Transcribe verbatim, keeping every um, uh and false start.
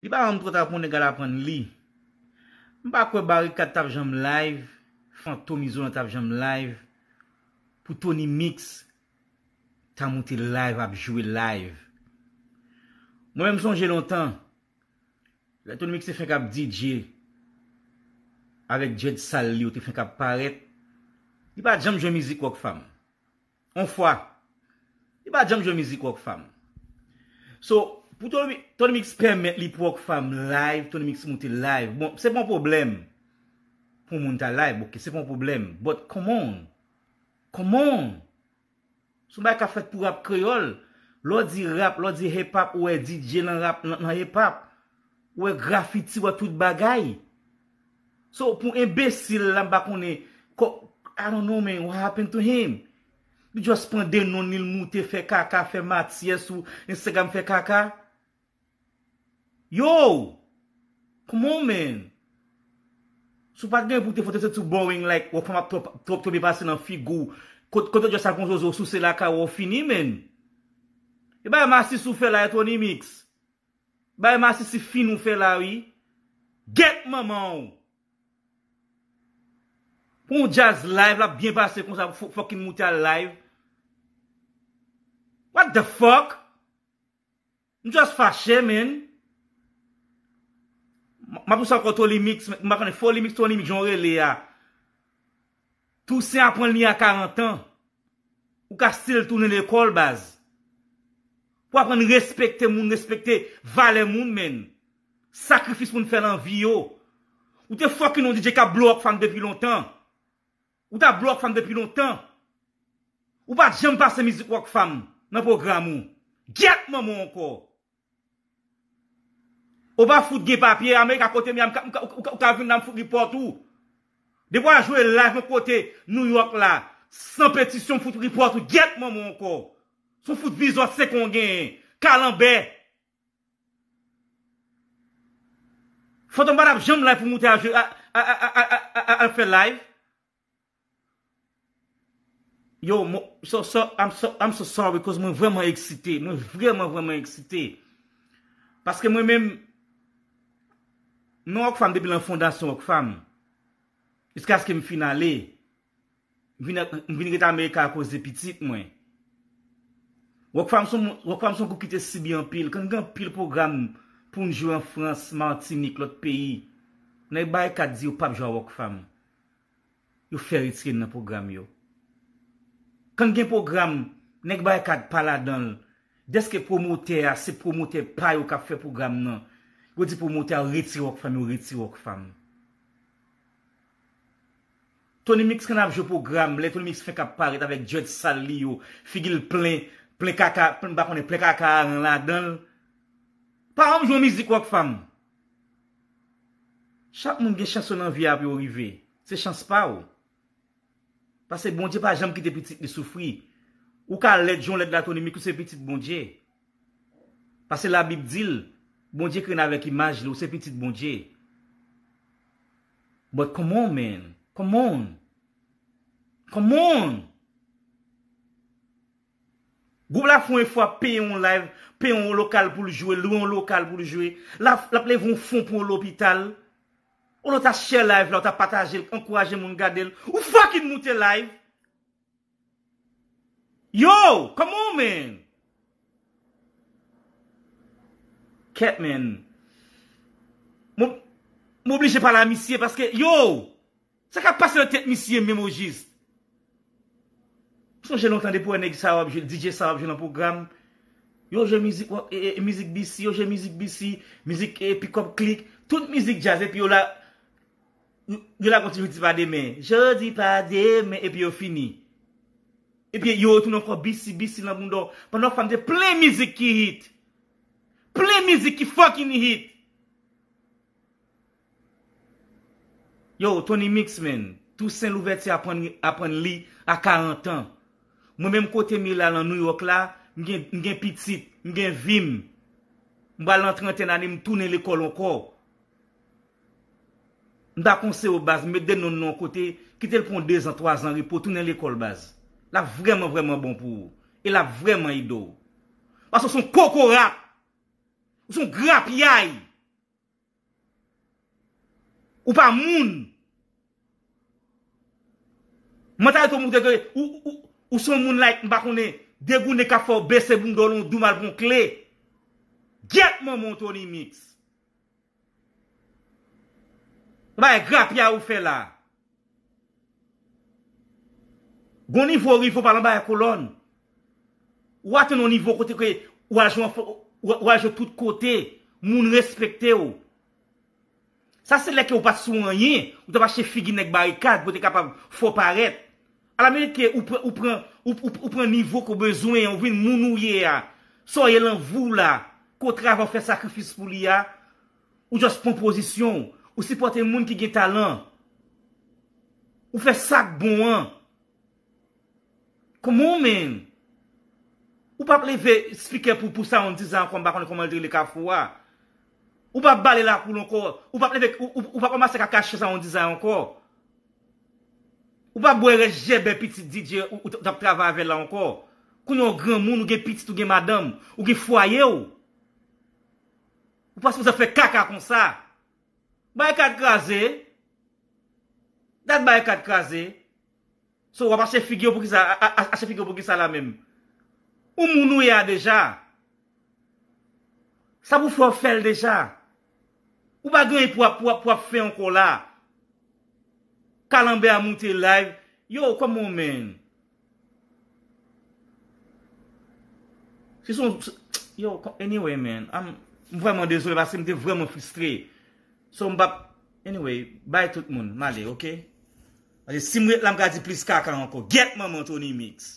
Li pa janm twò ta pou nèg al aprann li. M pa kwè Barikad t ap janm live, Fantom Izolan t ap janm live, pou Tony Mix ta moute live, ap jwe live. Mwen menm sonje lontan, lè Tony Mix te fenk ap D J avèk dread sal li yo te fenk ap parèt, li pa t janm jwe mizik Rockfam. On fwa, li pa t janm jwe mizik Rockfam. So, pou Tony, Tony Mix pèmèt li pou Rockfam live, Tony Mix moute live. Bon, se pa yon pwoblèm pou moun ta live, ok, se pa yon pwoblèm. But come on. Come on. Se yon bagay k ap fèt pou rap kreyòl. Lè w di rap, lè w di hip hop, ou wè D J nan rap, nan, nan hip hop. Ou wè grafiti, ou wè tout bagay. So, pou enbesil la, m pa konnen, ko-, I don't know, man, what happened to him? Li just pran de non li, l moute, fè kaka, fè matyè sou Instagram, fè kaka. Yo! Come on, man! Si w pa t gen pou te foto se too boring, like, w ap fè m ap twòp, twòp tonbe pase nan figi w. Kot-, kote w just al pran zozo, souse lakay w, fini, man. E bay masisi w fè la, e Tony Mix. Bay masisi fin ou fè la, wi. Gèt manman w. Pou yon jazz live, l ap byen pase konsa, pou fò-, fucking moute al live. What the fuck? M just fache, man. M, m ap di sa ankò, Tony Mix, m pa konnen Foli Mix, Tony Mix, jan w rele a. Toussaint aprann li a karant an. Ou ka still tounen lekòl, baz. Pou aprann respekte moun, respekte valè moun, man. Sakrifis moun fè nan vi yo. Ou te fucking yon D J k ap blow Rockfam depi lontan. Ou t ap blow Rockfam depi lontan. Ou pa t janm pase mizik Rockfam nan pwogram ou. Gyèt manman w ankò. Ou pa fout gen papye, Amerika kote m ye a, m ka, m ka, ou ka, ou ka vin la, m fout report ou. Depi w al jwe live yon kote New York la, san petisyon, m fout report ou, gyèt manman w ankò. Se yon fout vizòt se kon w genyen. Kalanbè. Fantom pa t ap janm live pou moute al jwe, a, a, a fè live. Yo, mo-, so, so, I'm so, I'm so sorry, cause mwen vrèman eksite. Mwen vrèman, vrèman eksite. Paske mwen menm, nan Rockfam depi nan fondasyon Rockfam, jiskaske m fin ale, m vin, m vin ret Amerika akoz de pitit mwen. Rockfam se yon, Rockfam se yon gwoup ki te sibi anpil. Kan gen anpil pwogram pou n jwe an Frans, Matinik, lòt peyi, nèg Barikad di yo p ap jwe a Rockfam. Yo fè retire n nan pwogram yo. Kan gen pwogram, nèg Barikad pa ladan l. Dèske pwomotè a, se pwomotè pa yo k ap fè pwogram nan. Yo di pwomotè a retire Rockfam, yo retire Rockfam. Tony Mix kan ap jwe pwogram, lè Tony Mix fenk ap parèt avèk dread sal li yo, figi l plen, plen kaka, plen, m pa konnen, plen kaka aran ladan l. Pa janm jwe mizik Rockfam. Chak moun gen chans yo nan vi a pou yo rive. Se chans pa w. Paske Bondye pa janm kite pitit li soufri. Ou ka lèd jan w lèd la, Tony Mix, ou se pitit Bondye. Paske Labib di l, Bondye kreye n avèk imaj li, ou se pitit Bondye. But come on, man. Come on. Come on. Gwoup la fè yon efò ap peye yon live, peye yon lokal pou l jwe, lwe yon lokal pou l jwe. L ap, l ap leve yon fon pou yon lopital. Olye w ta share live la, w ta pataje l, ankouraje moun gade l. Ou fucking moute live. Yo, come on, man. Kèt, man. Mwen, mwen oblije pale a misye paske, yo, sa k ap pase nan tèt misye menm ojis? M sonje lontan depi w wè nèg sa yo ap jwe, D J sa yo ap jwe nan pwogram. Yo jwe mizik, e, e, mizik B C, yo jwe mizik B C, mizik, e, Pick Up Click, tout mizik djaz, epi yo la, yo, yo la kontinye di pa demen. Jodi pa demen, epi yo fini. Epi yo retounen ankò B C, B C nan bounda w. Pandan Rockfam te plen mizik ki hit. Plen mizik ki fucking hit. Yo, Tony Mix, man. Toussaint Louverture aprann, aprann li a karant an. Mwen menm kote m ye la nan New York la, m gen, m gen pitit, m gen vi m. M pral nan trantèn ane, m tounen lekòl ankò. M ta konseye w, baz, met de non nan yon kote, kite l pran dezan, twazan repo, tounen lekòl, baz. L ap vrèman, vrèman bon pou ou. E l ap vrèman ede w. Paske w se yon kokorat. Ou se yon grapyay. Ou pa moun. Mantalite w montre ke ou, ou, ou se yon moun like, m pa konnen, degounen k ap fè w bese bounda w lan, w dou mal pran kle. Gyèt manman w, Tony Mix. Bay grapya ou fè la. Gon nivo w rive, w pa nan bagay kolòn. Ou atenn yon nivo kote ke ou al jwe, ou al jwe tout kote, moun respekte w. Sa se lè ke ou pa t sou anyen, ou t ap achte figi nèg barikad pou te kapab fè w parèt. Alamerike, ou pran, ou pran, ou, ou, ou pran nivo ke w bezwen an, ou vin moun ou ye a. Sa w ye lan vi w la, ke w travay, w fè sakrifis pou li a, ou just pran pozisyon w, ou sipòte moun ki gen talan. Ou fè sa k bon an. Come on, man. Ou p ap leve speaker pou, pou sound design ankò, m pa konnen kòman l te rele Kafou a. Ou p ap bale lakou l ankò. Ou p ap leve, ou, ou, ou p ap ranmase kakache sound design ankò. Ou p ap bwè rès jèbè pitit D J ou, ou t ap travay avè l la ankò. Kounye a w granmoun, ou gen pitit, ou gen madanm, ou gen fwaye w. Ou pa sipoze ap fè kaka konsa. Bay kat kraze. Dat bay kat kraze. So, w ap achte figi w pou kisa, a, a, achte figi w pou kisa la menm? Ou moun ou ye a deja. Sa pou fè w fè l deja. Ou pa gen pou ap, pou ap, pou ap fè ankò la. Kalanbè a moute live. Yo, come on, man. Se son, se- yo, anyway, man. I'm, m vrèman dezole paske m te vrèman fristre. So, m p ap, anyway, bay tout moun, m ale, ok? Paske si m ret la, m ka di plis kaka ankò. Gyèt manman Tony Mix.